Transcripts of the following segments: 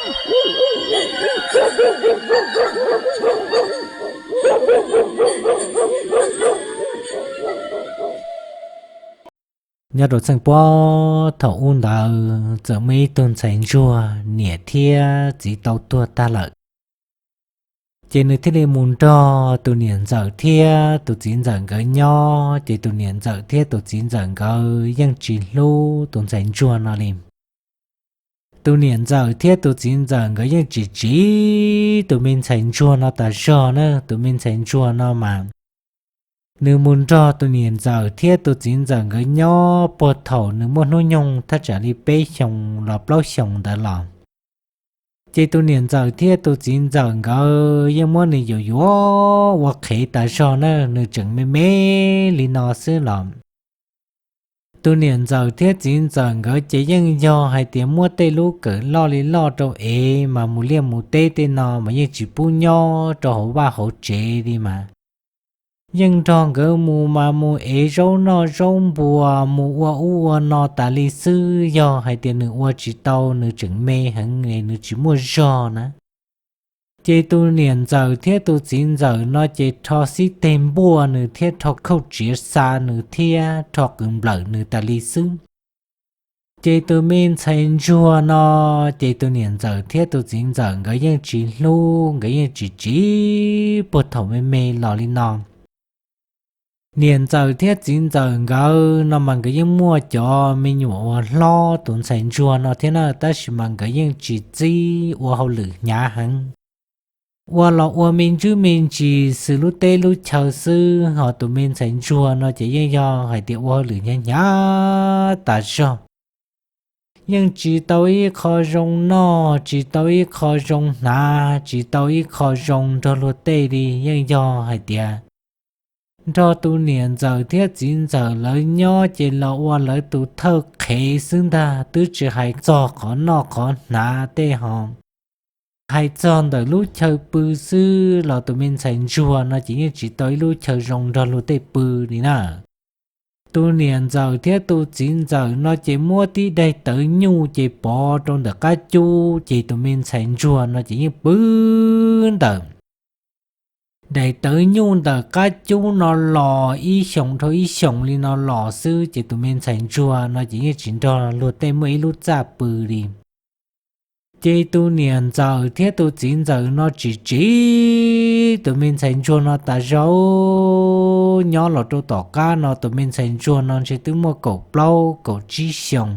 Nyob rau txheej puag thaum ub ntawd txawm muaj ib tug ntxhais ntsuag niam thiab txiv tau tuag tag lawm. Ces nws thiaj li mus nrog tus niam ntxawm thiab tus txiv ntxawm nkawd nyob, ces tus niam ntxawm thiab tus txiv ntxawm nkawd yeej tsis hlub tus ntxhais ntsuag no li. Tus niam ntxawm thiab tus txiv ntxawm nkawd yeej tsis tsiv tus me ntxhais ntsuag no tas zog na. Tus me ntxhais ntsuag no mas nws mus nrog tus niam ntxawm thiab tus txiv ntxawm nkawd nyob puag thaum nws muaj hnub nyoog thaj tsam li peb xyoos los plaub xyoos ntawd los. Ces tus niam ntxawm thiab tus txiv ntxawm nkawd yeej muab nws yuam yuam ua qhev tas zog na, nws tseem me me li no xwb los. Tus niam ntxawm thiab txiv ntxawm nkawd ces yeej yog hais tias muab tej lub kawm loj li loj rau ev mas mus liaj mus teb tej no mas yeej tsis pub nyob rau hauv vaj hauv tsev li mas. Yeej nrog nkawd mus mas mus ev zaub noj zaub npua, mus ua ub ua no tas li xwb, yog hais tias nws ua tsis tau, nws tseem me heev, nws tsis muaj zog na. Ces tus niam ntxawm thiab tus txiv ntxawm no ces rho xib teg npuaj nws thiab rho khauj tsiav xa nws thiab rho qws nplawm nws tas li xwb. Ces tus me ntxhais ntsuag no, ces tus niam ntxawm thiab tus txiv ntxawm nkawd yeej tsis hlub, nkawd yeej tsis tsiv puag thaum me me los li no. Niam ntxawm thiab txiv ntxawm nkawd no mas nkawd yeej muaj cov me nyuam uas hlob tus ntxhais ntsuag no thiab na, tab sis mas nkawd yeej tsis txib ua hauj lwm hnyav heev. Ua los ua me ntsis me ntsis xws lub teb lub chaw xwb, ho tus me ntxhais ntsuag no ces yeej yog hais tias ua hauj lwm hnyav hnyav tas zog. Yeej tsis tau ib qho zoo noj, tsis tau ib qho zoo hnav, tsis tau ib qho zoo nrog luag tej li, yeej yog hais tias nrog tus niam ntxawm thiab txiv ntxawm lawv nyob ces los ua lawv tus thawj qhev xwb ntag, twb tsis hais txog qhov noj qhov hnav tej ho. Hais txog ntawm lub chaw pw xwb los tus me ntxhais ntsuag no ces yeej tsis tau ib lub chaw zoo nrog luag tej pw li na. Tus niam ntxawm thiab tus txiv ntxawm no ces muab tib daim tawv nyuj ces pov rau ntawm qab cub, ces tus me ntxhais ntsuag no ces yeej pw ntawm daim tawv nyuj ntawm qab cub no los ib xyoos dhau ib xyoos li no los xwb, ces tus me ntxhais ntsuag no ces yeej tsis nrog luag tej muaj ib lub txaj pw li. Ces tus niam ntxawm thiab tus txiv ntxawm no tsis tsiv tus me ntxhais ntsuag no tas zog. Nyob los rau tom qab no tus me ntxhais ntsuag no ntshe twb muaj kaum plaub kaum tsib xyoos,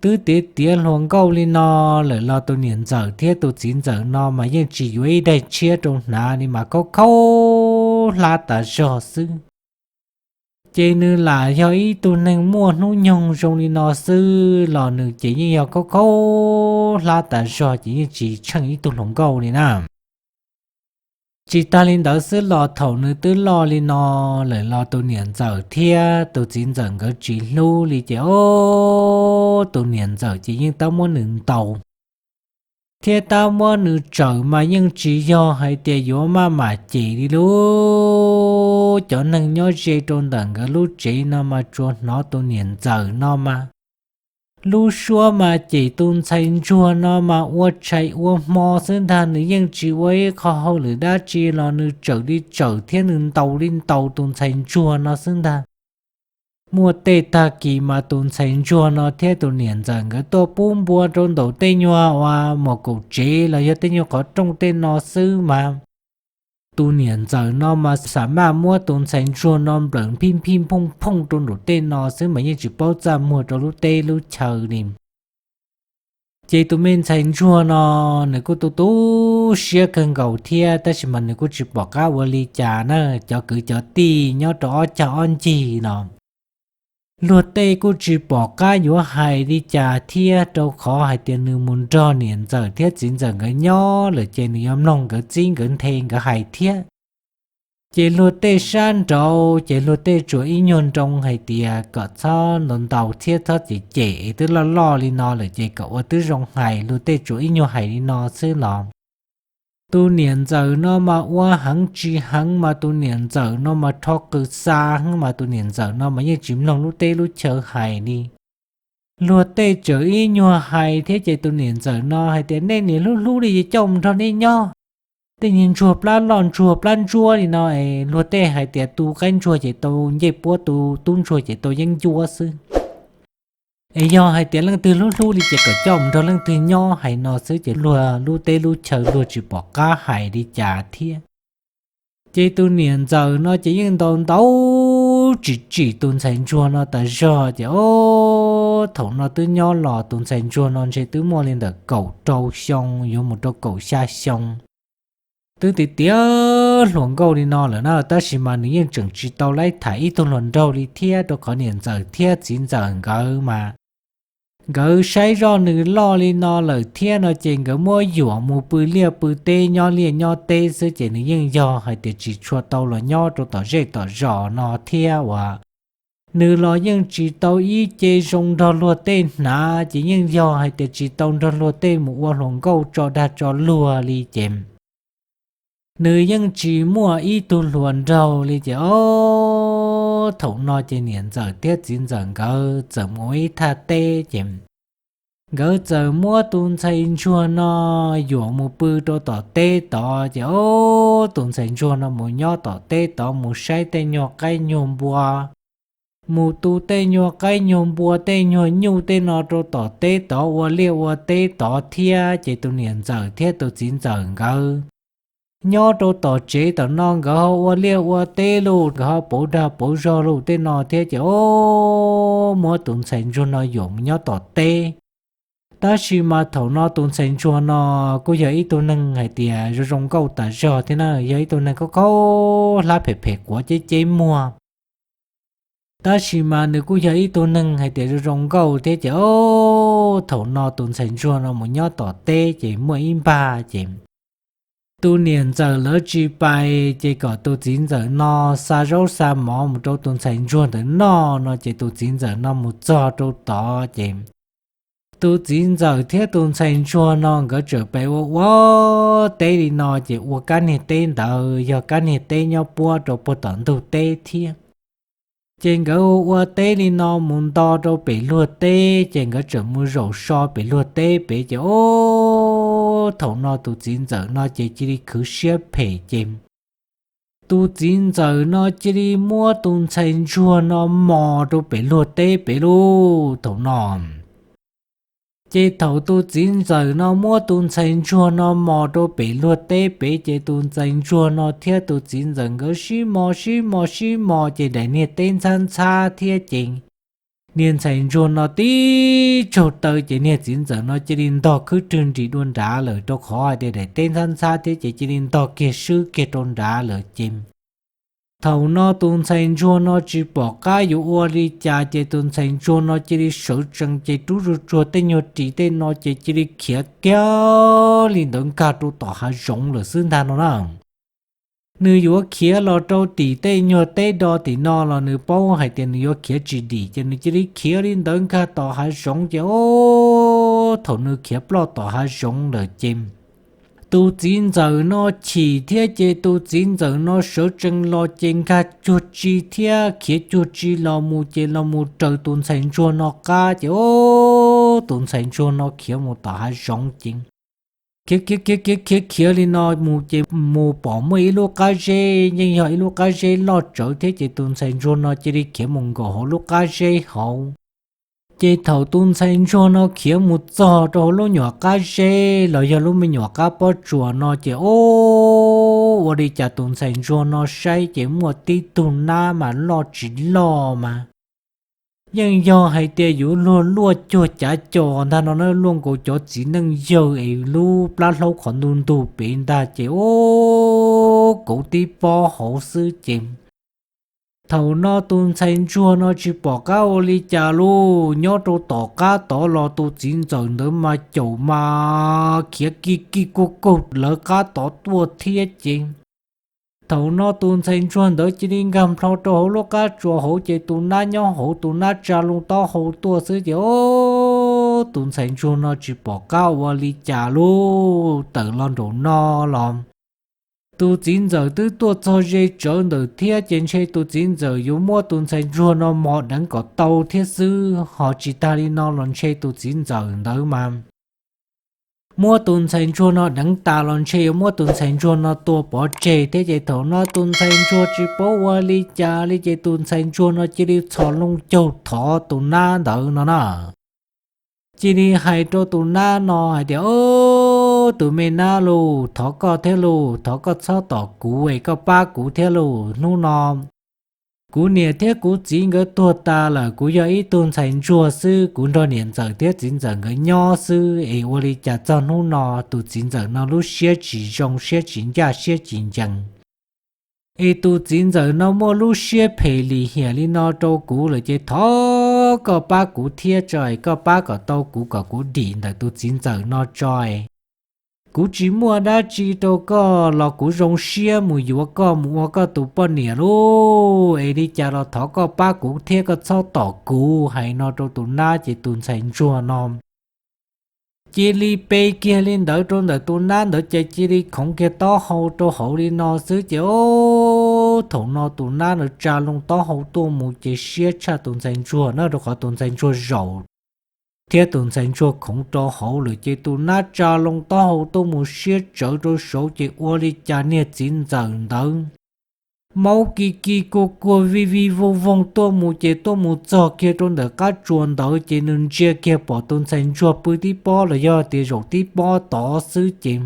twb tiav tiav hluas nkauj li no lawm los tus niam ntxawm thiab tus txiv ntxawm no mas yeej tsis yuav ib daim tshiab rau hnav li mas khaub khaub hlab tas zog xwb. Ces nws lam yog ib tug neeg muaj hnub nyoog zoo li no xwb los nws ces yeej yog khaub khaub hlab tas zog ces yeej tsis tsheej ib tug hluas nkauj li na. Tsis tag li ntawd xwb los thaum nws twb loj li no lawm los tus niam ntxawm thiab tus txiv ntxawm nkawd tsis hlub li ces o, tus niam ntxawm ces yeej tab muab nws ntaus thiab tab muab nws tsawm mas yeej tsis yog hais tias yuav maj mam cem li lauj. Cov neeg nyob ze rau ntawm nkawd lub tsev no mas tsuas hnov tus niam ntxawm no mas lub suab mas cem tus ntxhais ntsuag no mas ua tshais ua hmo xwb ntag, nws yeej tsis ua ib qho hauj lwm dab tsi los nws tsawm li tsawm thiab nws ntaus li ntaus tus ntxhais ntsuag no xwb ntag. Muaj tej tag kis mas tus ntxhais ntsuag no thiab tus niam ntxawm nkawd tuaj pub npua rau ntawm tej nyuag uas mos kaum tsev los yog tej nyuag qhov rooj tej no xwb mas tus niam ntxawm no mas xam maj muab tus ntxhais ntsuag no nplawm phij phij phooj phooj rau ntawm tej no xwb mas yeej tsis paub txaj muag rau lub teb lub chaw li. Ces tus me ntxhais ntsuag no nws kuj tu tu siab kawg nkaus thiab, tab sis mas nws kuj tsis pom qab ua li cas na. Cov kwv cov tij nyob rau ob cag ob ncig no luag tej kuj tsis pom qab yuav hais li cas thiab, rau qhov hais tias nws mus nrog niam ntxawm thiab txiv ntxawm nkawd nyob lawm ces nws yuav mloog nkawd txib nkawd nthe nkawd hais thiab. Ces luag tej sab nraud ces luag tej tsuas ib nyuag nroo hais tias kom txhob ntaus ntaus thiab txhob cem cem es twb loj loj li no lawm ces kom ua tib zoo hais, luag tej tsuas ib nyuag hais li no xwb los tus niam ntxawm no mas ua heev tsis heev mas tus niam ntxawm no mas rho qws xa heev mas tus niam ntxawm no mas yeej tsis mloog lub teb lub chaw hais li. Luag tej txawm ib nyuag hais thiab ces tus niam ntxawm no hais tias, nej niam hlub hlub li es coj mus nrog nej nyob. Tej niag ntsuag plab loj ntsuag plab ntsuab li no es luag tej hais tias tu qaib ntsuag ces tau ncej puab, tu tub ntsuag ces tau yeeb ncuab xwb. Es yog hais tias leej twg hlub hlub li ces kom coj mus nrog leej twg nyob hais no xwb ces luag lub teb lub chaw luag tsis pom qab hais li cas thiab. Ces tus niam ntxawm no ces yeej ntaus ntaus tsim tsim tus ntxhais ntsuag no tas zog ces ob thaum no twb nyob los tus ntxhais ntsuag no ntshe twb muaj li ntawm kaum rau xyoo yuav mus rau kaum xya xyoo. Twb tiav tiav hluas nkauj li no lawm na, tab sis mas nws yeej tseem tsis tau laib tham ib tug hluas nraug li thiab, rau qhov niam ntxawm thiab txiv ntxawm nkawd mas nkawd saib zoj nws loj li no lawm thiab no ces nkawd muab yuam mus pw liaj pw teb nyob liaj nyob teb xwb ces nws yeej yog hais tias tsis tshua tau los nyob rau tom zej tom zos no thiab uas nws los yeej tsis tau ib ce zoo nrog luag tej hnav ces yeej yog hais tias tsis tau nrog luag tej mus ua hluas nkauj tso dag tso luag li ces nws yeej tsis muaj ib tug hluas nraug li ces ob thaum no ces niam ntxawm thiab txiv ntxawm nkawd txawm mus ib thaj teb ces nkawd txawm muab tus ntxhais ntsuag no yuam mus pw rau tom teb tod ces ob tus ntxhais ntsuag no mus nyob tom teb tod mus saib tej nyuag qaib nyuag npua, mus tu tej nyuag qaib nyuag npua tej nyuag nyuj tej no rau tom teb tod ua liaj ua teb tod thiab ces tus niam ntxawm thiab tus txiv ntxawm nkawd nyob rau tom tsev tom no nkawd ho ua liaj ua teb los nkawd ho pauv dag pauv zog los tej no thiab ces ob muab tus ntxhais ntsuag no yuam mus nyob tom teb. Tab sis mas thaum no tus ntxhais ntsuag no kuj yog ib tug neeg hais tias zoo zoo nkauj tas zog thiab na, yog ib tug neeg khaub khaub hlab phem phem quav ceb ceb muag. Tab sis mas nws kuj yog ib tug neeg hais tias zoo zoo nkauj thiab ces ob thaum no tus ntxhais ntsuag no mus nyob tom teb ces muaj ib npag ces tus niam ntxawm lawv tsis pais ces kom tus txiv ntxawm no xa zaub xa mov mus rau tus ntxhais ntsuag ntawd noj no ces tus txiv ntxawm no mus txog rau tod ces tus txiv ntxawm thiab tus ntxhais ntsuag no nkawd txawm pem ua ua teb li no ces ua kab niag teb ntawd yog kab niag teb nyob puab rau puag tom ntug teb thiab. Ces nkawd ua ua teb li no mus nto rau pem luag teb ces nkawd txawm mus zaum so pem luag teb pem ces ob thaum no tus txiv ntxawm no ces cia li khwv siab phem ces tus txiv ntxawm no cia li muab tus ntxhais ntsuag no mos rau pem luag teb pem lub thaum no. Ces thaum tus txiv ntxawm no muab tus ntxhais ntsuag no mos rau pem luag teb pem ces tus ntxhais ntsuag no thiab tus txiv ntxawm nkawd sib mos sib mos sib mos ces daim niag teb ntxhab ntxhab thiab ces niag ntxhais ntsuag no tib tsaug taw ces niag txiv ntxawm no cia li ntog khwb rwg nris dua nrad lawm rau qhov hais tias daim teb ntxhab ntxhab thiab ces cia li ntog kiag swb kiag rau nrad lawm ces thaum no tus ntxhais ntsuag no tsis pom qab yuav ua li cas ces tus ntxhais ntsuag no cia li sawv tsees ces rub zuj tsuag tej nyuag ris tej no ces cia li khiav kiag li ntawd nkag rau tom hav zoov lawm xwb ntag no na. Nws yuav khiav los rau tim tej nyuag teb do tim no los nws paub hais tias nws yuav khiav tsis dim ces nws cia li khiav li ntawd nkag tom hav zoov ces ob thaum nws khiav ploj tom hav zoov lawm ces tus txiv ntxawm no chim thiab ces tus txiv ntxawm no sawv tsees los ces nkag cuag tsi thiab khiav cuag tsi los mus ces los mus raws tus ntxhais ntsuag no qab ces ob tus ntxhais ntsuag no khiav mus tom hav zoov ces khiav khiav khiav khiav khiav khiav li no mus ces mus pom muaj ib lub qab zeb yeej yog ib lub qab zeb loj tsawv thiab ces tus ntxhais ntsuag no cia li khiav mus nkaum hauv lub qab zeb hauv. Ces thaum tus ntxhais ntsuag no khiav mus txog rau hauv lub nyuam qab zeb los yog lub me nyuam qab pob tsuas no ces ob ua li cas tus ntxhais ntsuag no saib ces muaj tib tug nab mas loj tsis loj mas yeej yog hais tias yuav luag luaj cuag cav cos ntag no na, luaj nkaus cov txiv neej yawg es lub plab hlaub qhov ntuj ntug pem ntag ces ob kauv tib pob hauv xwb ces thaum no tus ntxhais ntsuag no tsis pom qab ua li cas lauj, nyob rau tom qab tod los tus txiv ntxawm ntawd mas caum mas khiav kij kij kuj kaug lawv qab tod tuaj thiab ces thaum no tus ntxhais ntsuag ntawd cia li nkag nplho rau hauv lub qab tsuas hauv ces tus nab nyob hauv tus nab tsa loo taub hau tuaj xwb ces ob tus ntxhais ntsuag no tsis pom qab ua li cas lauj, tawm los nraum no los Tus txiv ntxawm twb tuaj txog ze tsawv ntawm thiab ces ntshe tus txiv ntxawm yuav muab tus ntxhais ntsuag no mos deev kom tau thiab xwb, ho tsis tas li no los ntshe tus txiv ntxawm ntawd mas muab tus ntxhais ntsuag no deev tas los ntshe yuav muab tus ntxhais ntsuag no tua pov tseg thiab. Ces thaum no tus ntxhais ntsuag tsis paub ua li cas li ces tus ntxhais ntsuag no cia li txhos loo caug thov tus nab ntawd no na. Cia li hais rau tus nab no hais tias, Ob, tus me nab lauj, thov koj thiab lauj, thov koj txhob tom kuv es koj pab kuv thiab lauj. Hnub no kuv niam thiab kuv txiv nkawd tuag tas lawm, kuv yog ib tug ntxhais ntsuag xwb, kuv nrog niam ntxawm thiab txiv ntxawm nkawd nyob xwb es ua li cas txog hnub no tus txiv ntxawm no lub siab tsis zoo, siab tsis ncaj, siab tsis ncees, es tus txiv ntxawm no muaj lub siab phem lim hiam li no rau kuv lawm ces thov koj pab kuv thiab tso es koj pab kom tau kuv kom kuv dim ntawm tus txiv ntxawm no tso es kuv tsis muaj dab tsi rau koj los kuv zoo siab mus yuav koj mus ua koj tus poj niam lauj. Es li cas los thov koj pab kuv thiab koj txhob tom kuv. Hais no rau tus nab ces tus ntxhais ntsuag no cia li pe kiag li ntawd rau ntawm tus nab ntawd ces cia li khoov kiag taub hau rau hauv li no xwb ces ob, thaum no tus nab ntawd tsa loo taub hau tuaj mus ces siab tshaj tus ntxhais ntsuag na, rau qhov tus ntxhais ntsuag zaum thiab tus ntxhais ntsuag khoov rau hauv lawm ces tus nab tsa loo taub hau tuaj mus siab tsawv rau saud ces ua li cas niag txiv ntxawm ntawd maub ki ki kua kua vij vij voog voog tuaj mus ces tuaj mus txog kiag rau ntawm qab tsuas ntawd ces nws ntsia kiag pom tus ntxhais ntsuag pw tib pob los yog tias zaum tib pob tod xwb ces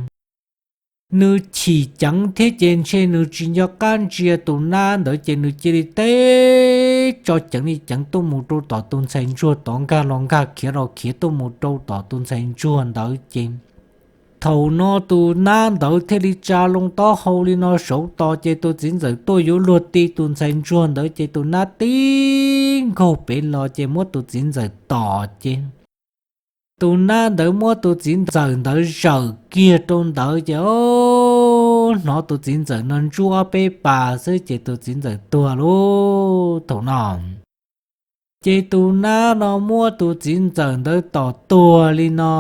nws chim ceev thiab ces ntshe nws tsis nco qab ntsia tus nab ntawd ces nws cia li teb tso ceev li ceev tuaj mus rau tom tus ntxhais ntsuag tod, nkag los nkag, khiav los khiav tuaj mus rau tom tus ntxhais ntsuag ntawd ces thaum no tus nab ntawd thiaj li tsa loo taub hau li no saud tos ces tus txiv ntxawm tuaj yuav luag ti tus ntxhais ntsuag ntawd ces tus nab tib nkaug pem los ces muab tus txiv ntxawm tom ces tus nab ntawd muab tus txiv ntxawm ntawd zawm kiag rau ntawd ces ob, hnov tus txiv ntxawm no ntsuab ob peb pas xwb ces tus txiv ntxawm tuag lauj. Thaum no ces tus nab no muab tus txiv ntxawm ntawd tom tuag li no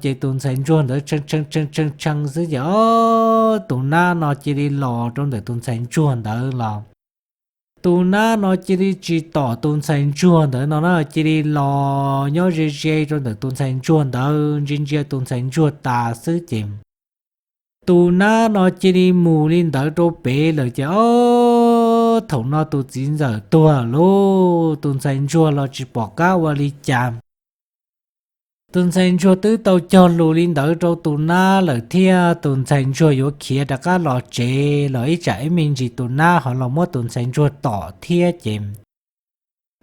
ces tus ntxhais ntsuag ntawd tshee tshee tshee tshee xwb ces ob, tus nab no cia li los rau ntawm tus ntxhais ntsuag ntawd los tus nab no cia li tsis tom tus ntxhais ntsuag ntawd no na, cia li los nyob ze ze rau ntawm tus ntxhais ntsuag ntawd ntsia ntsia tus ntxhais ntsuag tas xwb ces tus nab no cia li mus li ntawd rau pem lawm ces ob, thaum no tus txiv ntxawm tuag lauj. Tus ntxhais ntsuag los tsis pom qab ua li cas. Tus ntxhais ntsuag twb tau cog lus li ntawd rau tus nab lawm thiab tus ntxhais ntsuag yuav khiav rov qab los tsev los ib tsam ib me ntsis tus nab ho los muab tus ntxhais ntsuag tom thiab ces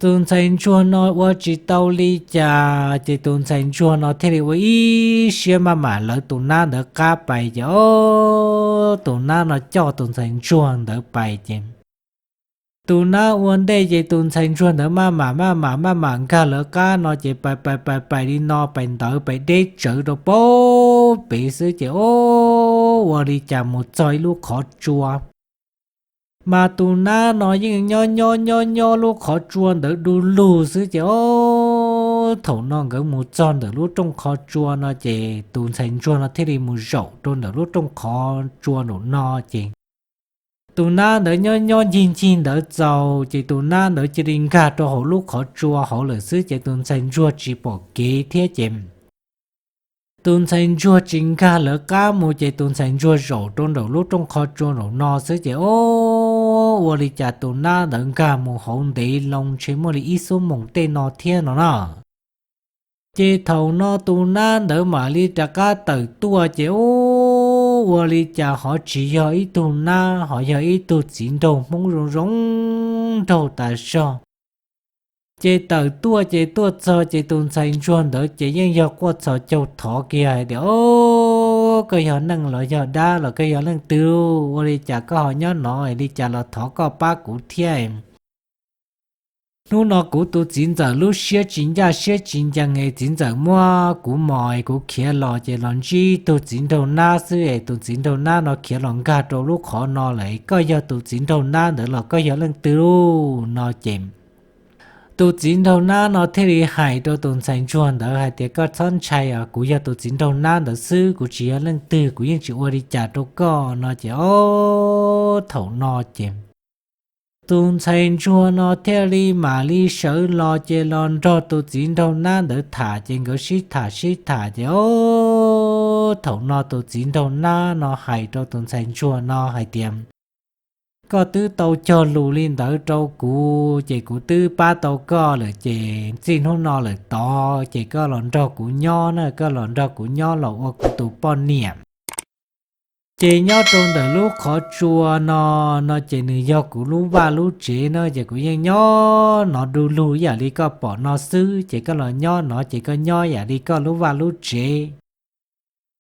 tus ntxhais ntsuag no ua tsis tau li cas ces tus ntxhais ntsuag no thiaj li ua ib siab maj mam lawv tus nab ntawd qab pais ces ob, tus nab no coj tus ntxhais ntsuag ntawd pais ces tus nab ua ntej ces tus ntxhais ntsuag ntawd maj mam maj mam maj mam nkag lawv qab no ces pais pais pais pais li no pais ntawd pais deb tsawv rau pem xwb ces ob, ua li cas mus txog ib lub qhov tsua mas tus nab no yeej nyob nyob nyob nyob lub qhov tsua ntawd du lug xwb ces ob, thaum no nkawd mus txog ntawm lub rooj qhov tsua no ces tus ntxhais ntsuag no thiaj li mus zaum rau ntawm lub rooj qhov tsua nraum no ces tus nab ntawd nyob nyob ncig ncig ntawd txaus ces tus nab ntawd cia li nkag rau hauv lub qhov tsua hauv lawm xwb ces tus ntxhais ntsuag tsis pom kev thiab ces tus ntxhais ntsuag tsis nkag lawv qab mus ces tus ntxhais ntsuag zaum rau nraum lub rooj qhov tsua nraum no xwb ces ob, ua li cas tus nab ntawd nkag mus hauv ntev loo ntshe muaj li ib xuab moos tej no thiab no na. Ces thaum no tus nab ntawd mam li rov qab tawm tuaj ces ob, ua li cas ho tsis yog ib tug nab ho yog ib tug txiv nraug Hmoob zoo zoo nraug tas zog. Ces tawm tuaj ces tuaj txog ces tus ntxhais ntsuag ntawd ces yeej yog quaj txhos caug thov kiag hais tias, Ob, koj yog neeg los yog dab los koj yog leej twg? Ua li cas koj ho nyob no es li cas los thov koj pab kuv thiab. Hnub no kuv tus txiv ntxawm lub siab tsis ncaj siab tsis ncees es txiv ntxawm muab kuv mos es kuv khiav los ces los ntsib tug txiv nraug nab xwb es tus txiv nraug nab no khiav los nkag rau lub qhov no lawm. Koj yog tus txiv nraug nab ntawd los koj yog leej twg no ces tus txiv nraug nab no thiaj li hais rau tus ntxhais ntsuag ntawd hais tias, koj txhob ntshai os, kuv yog tus txiv nraug nab ntawd xwb, kuv tsis yog leej twg, kuv yeej tsis ua li cas rau koj no ces ob thaum no ces tus ntxhais ntsuag no thiaj li mam li sawv los ces los nrog tus txiv nraug nab ntawd tham ces nkawd sib tham sib tham ces ob thaum no tus txiv nraug nab no hais rau tus ntxhais ntsuag no hais tias, koj twb tau cog lus li ntawd rau kuv ces kuv twb pab tau koj lawm ces txij hnub no lawm tod ces koj los nrog kuv nyob na, koj los nrog kuv nyob los ua kuv tus poj niam. Ces nyob rau ntawm lub qhov tsua no, no ces nws yog kuv lub vaj lub tsev na, ces kuv yeej nyob no du lug ib yam li koj pom no xwb, ces koj los nyob no ces koj nyob yam li koj lub vaj lub tsev.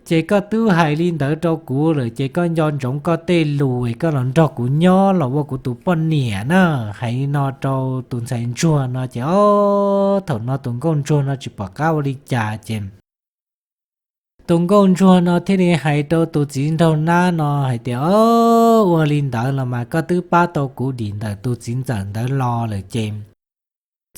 Ces koj twb hais li ntawd rau kuv lawm ces koj nco ntsoov koj tej lus, koj los nrog kuv nyob los ua kuv tus poj niam na. Hais li no rau tus ntxhais ntsuag no ces ob thaum no tus nkauj ntsuag no tsis pom qab ua li cas ces tus nkauj ntsuag no thiaj li hais rau tus txiv nraug nab no hais tias, o, ua li ntawd los mas koj twb pab tau kuv dim ntawm tus txiv ntxawm ntawd los lawm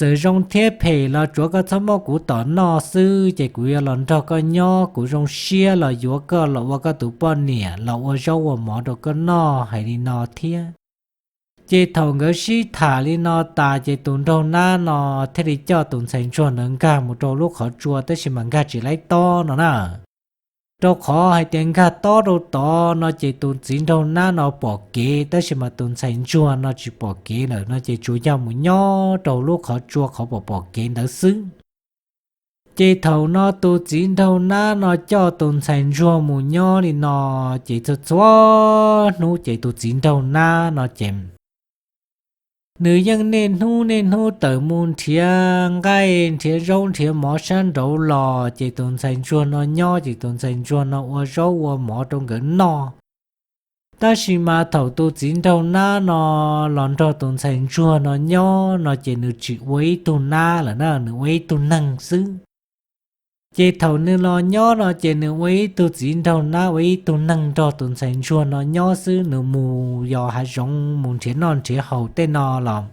ces txawm zoo thiab phem los tsuav koj txhob muab kuv tom noj xwb ces kuv yuav los nrog koj nyob, kuv zoo siab los yuav koj los ua koj tus poj niam los ua zaub ua mov rau koj noj. Hais li no thiab. Ces thaum nkawd sib tham li no tas ces tus nraug nab no thiaj li coj tus ntxhais ntsuag ntawd nkag mus rau lub qhov tsua tab sis mas nkag tsis laib tob no na. Rau qhov hais tias nkag tob rau tod no ces tus txiv nraug nab no pom kev tab sis mas tus ntxhais ntsuag no tsis pom kev lawm no ces tsuas yog mus nyob rau lub qhov tsua qhov pom pom kev ntawd xwb. Ces thaum no tus txiv nraug nab no coj tus ntxhais ntsuag mus nyob li no ces txhua txhua hnub ces tus txiv nraug nab no ces nws yeej niaj hnub niaj hnub tawm mus nrhiav nqaij nrhiav zaub nrhiav mov sab nraud los ces tus ntxhais ntsuag no nyob ces tus ntxhais ntsuag no ua zaub ua mov rau nkawd noj. Tab sis mas thaum tus txiv nraug nab no los nrog tus ntxhais ntsuag no nyob no ces nws tsis ua ib tug nab lawm na, nws ua ib tug neeg xwb. Ces thaum nws los nyob no ces nws ua ib tug txiv nraug nab ua ib tug neeg nrog tus ntxhais ntsuag no nyob xwb, nws mus yos hav zoov mus nrhiav noj nrhiav haus tej no los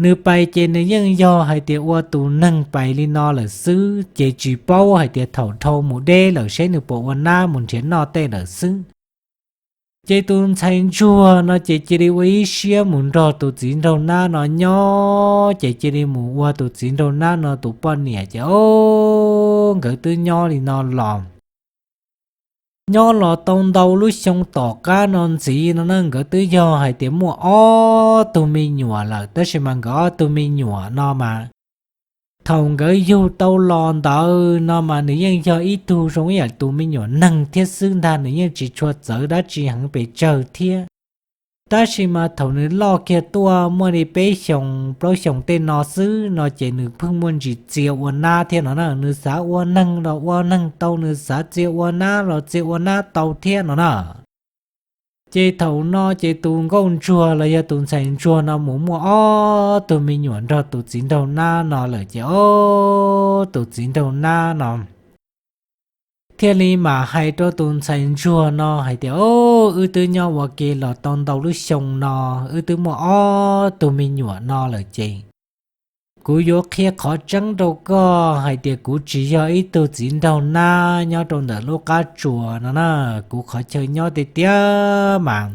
nws pais ces nws yeej yog hais tias ua tus neeg pais li no lawm xwb ces tsis paub hais tias thaum dhau mus deb lawm seb nws puas ua nab mus nrhiav noj tej lawm xwb. Ces tus ntxhais ntsuag no ces cia li ua ib siab mus nrog tus txiv nraug nab no nyob ces cia li mus ua tus txiv nraug nab no tus poj niam ces o, nkawd twb nyob li no los nyob los tau ntau lub xyoo tom qab no ntxiv no na nkawd twb yog hais tias muaj ob tug me nyuam lawm tab sis mas nkawd ob tug me nyuam no mas thaum nkawd yug tau los ntawd no mas nws yeej yog ib tug zoo ib yam tus me nyuam neeg thiab xwb ntag, nws yeej tsis tshua txawv dab tsi heev pes tsawg thiab. Tab sis mas thaum nws loj kiag tuaj muaj li peb xyoos plaub xyoos tej no xwb no ces nws pheej muaj ntsis txia ua nab thiab no na, nws xav ua neeg los ua neeg tau, nws xav txia ua nab los txia ua nab tau thiab no na. Ces thaum no ces tus nkauj ntsuag los yog tus ntxhais ntsuag no mus muaj ob tug me nyuam nrog tus txiv nraug nab no lawm ces o, tus txiv nraug nab no thiaj li mam hais rau tus ntxhais ntsuag no hais tias, o, wb twb nyob ua ke los tau ntau lub xyoo no, wb twb muaj ob tug me nyuam no lawm ces kuv yuav qhia qhov tseeb rau koj hais tias kuv tsis yog ib tug txiv nraug nab nyob rau ntawm lub qab tsuas no na. Kuv qhov chaw nyob tiag tiag mas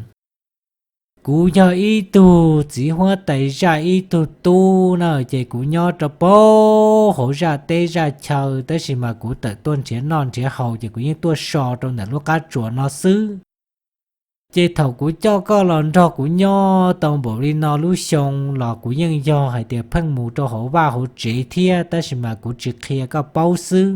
kuv yog ib tug txiv huab tais zaj ib tug tub na, ces kuv nyob rau pab hauv zaj teb zaj chaw tab sis mas kuv tawm tuaj nrhiav noj nrhiav haus ces kuv yeej tuaj so rau ntawm lub qab tsuas no xwb. Ces thaum kuv coj koj los nrog kuv nyob tau npaum li no lub xyoo los kuv yeej yog hais tias pheej mus rau hauv vaj hauv tsev thiab tab sis mas kuv tsis qhia koj paub xwb.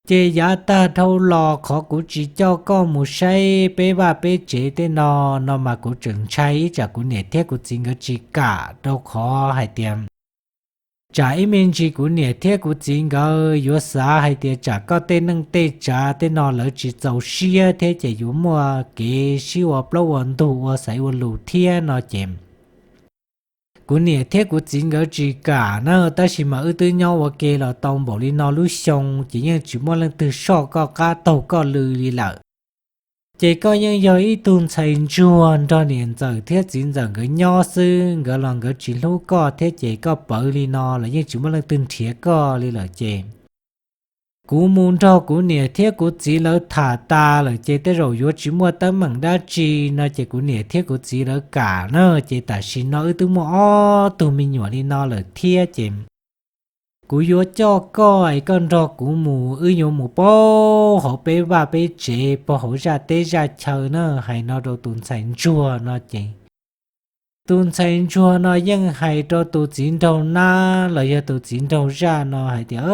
Ces yav tag dhau los qhov kuv tsis coj koj mus saib peb vaj peb tsev tej no, no mas kuv tseem ntshai ib tsam kuv niam thiab kuv txiv nkawd tsis kam rau qhov hais tias tsam ib me ntsis kuv niam thiab kuv txiv nkawd yuav xav hais tias tsam koj tej neej tej tsav tej no lawv tsis txaus siab thiab ces yuav muaj kev sib ua plaub ua ntug ua xaiv ua lus thiab no ces kuv niam thiab kuv txiv nkawd tsis kam na, tab sis mas wb twb nyob ua ke los tau npaum li no lub xyoo ces yeej tsis muaj leej twg soj koj qab taug koj lw li lawm. Ces koj yeej yog ib tug ntxhais ntsuag nrog niam ntxawm thiab txiv ntxawm nkawd nyob xwb, nkawd los nkawd tsis hlub koj thiab ces koj pawv li no los yeej tsis muaj leej twg nrhiav koj li lawm ces kuv mus nrog kuv niam thiab kuv txiv lawv tham tas lawm ces tej zaum yuav tsis muaj teeb meem dab tsi no ces kuv niam thiab kuv txiv lawv kam na, ces tam sim no wb twb muaj ob tug me nyuam li no lawm thiab ces kuv yuav coj koj es koj nrog kuv mus, wb yuav mus pab hauv peb vaj peb tsev, pab hauv zaj teb zaj chaw na. Hais no rau tus ntxhais ntsuag no ces tus ntxhais ntsuag no yeej hais rau tus txiv nraug nab los yog tus txiv nraug zaj no hais tias,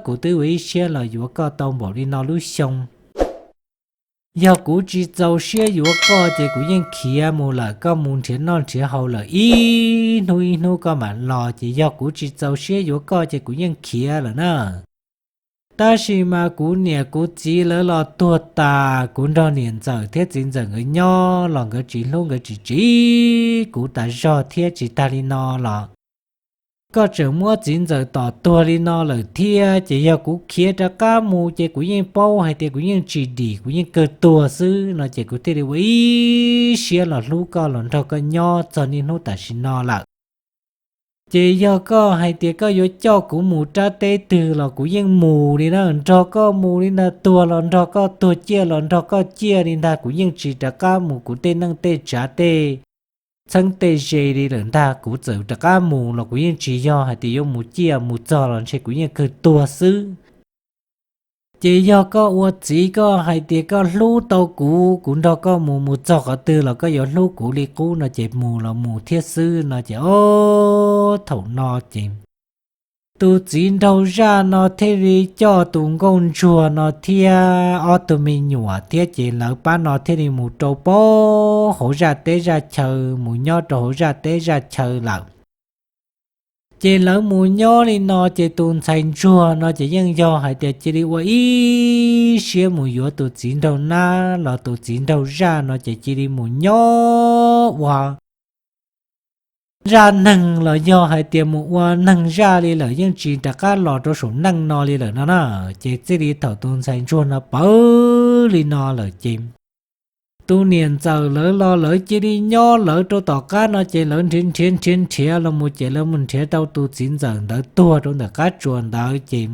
Kuv twb ua ib siab los yuav koj tau npaum li no lub xyoo. Yog kuv tsis txaus siab yuav koj ces kuv yeej khiav mus lawm, koj mus nrhiav noj nrhiav haus lawm ib hnub ib hnub koj mam los, ces yog kuv tsis txaus siab yuav koj ces kuv yeej khiav lawm na. Tab sis mas kuv niam kuv txiv lawv los tuag tas, kuv nrog niam ntxawm thiab txiv ntxawm nkawd nyob los nkawd tsis hlub nkawd tsis tsim kuv tas zog thiab. Tsis tag li no los koj tseem muab txiv ntxawm tom tuag li no lawm thiab, ces yog kuv khiav rov qab mus ces kuv yeej paub hais tias kuv yeej tsis dim, kuv yeej kawg tuag xwb no ces kuv thiaj li ua ib siab los hlub koj los nrog koj nyob txog niaj hnub tam sim no lawm. Ces yog koj hais tias koj yuav coj kuv mus rab teb twg los kuv yeej mus li na, nrog koj mus li ntag, tuag los nrog koj tuag, ciaj los nrog koj ciaj li ntag, kuv yeej tsis rov qab mus kuv tej neej tej tsav tej txheeb tej ze li lawm ntag. Kuv txawm rov qab mus los kuv yeej tsis yog hais tias yuav mus ciaj, mus txog los ntshe kuv yeej kawg tuag xwb. Ces yog koj ua txiv koj hais tias koj hlub tau kuv, kuv nrog koj mus, mus txog qhov twg los koj yuav hlub kuv li qub no ces mus los mus thiab xwb no ces ob thaum no ces tus txiv nraug zaj no thiaj li coj tus nkauj ntsuag no thiab ob tug me nyuam thiab ces lawv pab no thiaj li mus rau pab hauv zaj teb zaj chaw, mus nyob rau hauv zaj teb zaj chaw lawm. Ces lawv mus nyob li no ces tus ntxhais ntsuag no ces yeej yog hais tias cia li ua ib siab mus yuav tus txiv nraug nab los tus txiv nraug zaj no ces cia li mus nyob ua zaj neeg los yog hais tias mus ua neeg zaj li lawm, yeej tsis rov qab los rau saum neej no li lawm no na. Ces txij li thaum tus ntxhais ntsuag no pawv li no lawm ces tus niam ntxawm lawv los lawv cia li nyob lawv rau tom qab no ces lawv nrhiav nrhiav nrhiav nrhiav los mus ces lawv mus nrhiav tau tus txiv ntxawm ntawd tuag rau ntawm qab tsuas ntawd ces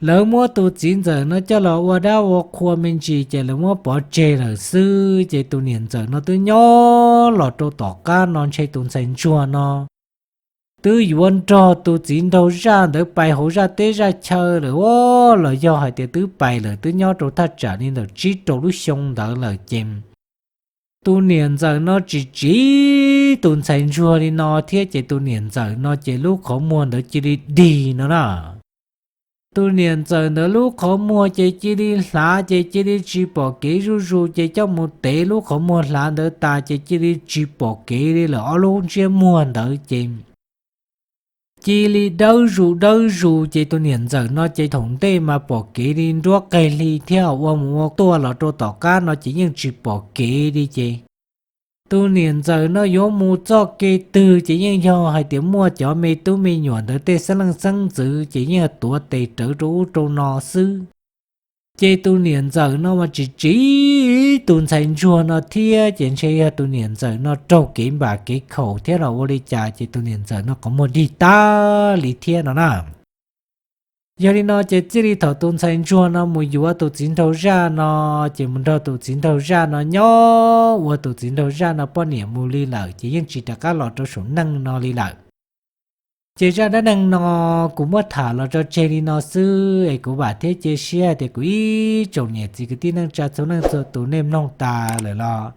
lawv muab tus txiv ntxawm no coj los ua dab ua qhua me ntsis ces lawv muab pov tseg lawm xwb. Ces tus niam ntxawm no twb nyob los rau tom qab no ntshe tus ntxhais ntsuag no twb yuav nrog tus txiv nraug zaj ntawd pais hauv zaj teb zaj chaw lawm los yog hais tias twb pais lawm, twb nyob rau thaj tsam li ntawm tsib rau lub xyoo ntawd lawm ces tus niam ntxawm no tsis tsiv tus ntxhais ntsuag li no thiab ces tus niam ntxawm no ces lub qhov muag ntawd cia li dig no na. Tus niam ntxawm ntawd lub qhov muag ces cia li hlav ces cia li tsis pom kev zuj zus ces coj mus tev lub qhov muag hlav ntawd tas ces cia li tsis pom kev li lawm, ob lub ntsiab muag ntawd ces cia li dawb zus dawb zus ces tus niam ntxawm no ces thaum ntej mas pom kev li nruab qig hli thiab ua mus ua tuaj los rau tom qab no ces yeej tsis pom kev li ces tus niam ntxawm no yuav mus txoj kev twg ces yeej yog hais tias muaj cov me tub me nyuam ntawd tej xeeb leej xeeb ntxwv ces yeej tuav tes rawv rau ub rau no xwb. Ces tus niam ntxawm no mas tsis tsiv tus ntxhais ntsuag no thiab ces ntshe yog tus niam ntxawm no raug kev npam kev khaum thiab los ua li cas ces tus niam ntxawm no qhov muag dig tag li thiab no na. Yog li no ces txij li thaum tus ntxhais ntsuag no mus yuav tus txiv nraug zaj no ces mus nrog tus txiv nraug zaj no nyob ua tus txiv nraug zaj no poj niam mus li lawm ces yeej tsis rov qab los rau saum neej no li lawm. Ces zaj dab neeg no kuv muab tham los tso tseg li no xwb es kuv vam thiab cia siab tias kuv ib tsoom niam txiv kwv tij neej tsa txhua leej txhua tus nej mloog tas lawm los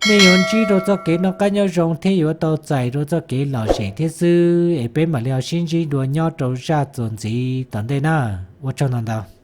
nej yuav ntsib rau txoj kev noj qab nyob zoo thiab yuav tau txais rau txoj kev lom zem thiab xwb es peb mam li ho sib ntsib dua nyob rau zaj txuas ntxiv tom ntej na. Ua tsaug ntau ntau.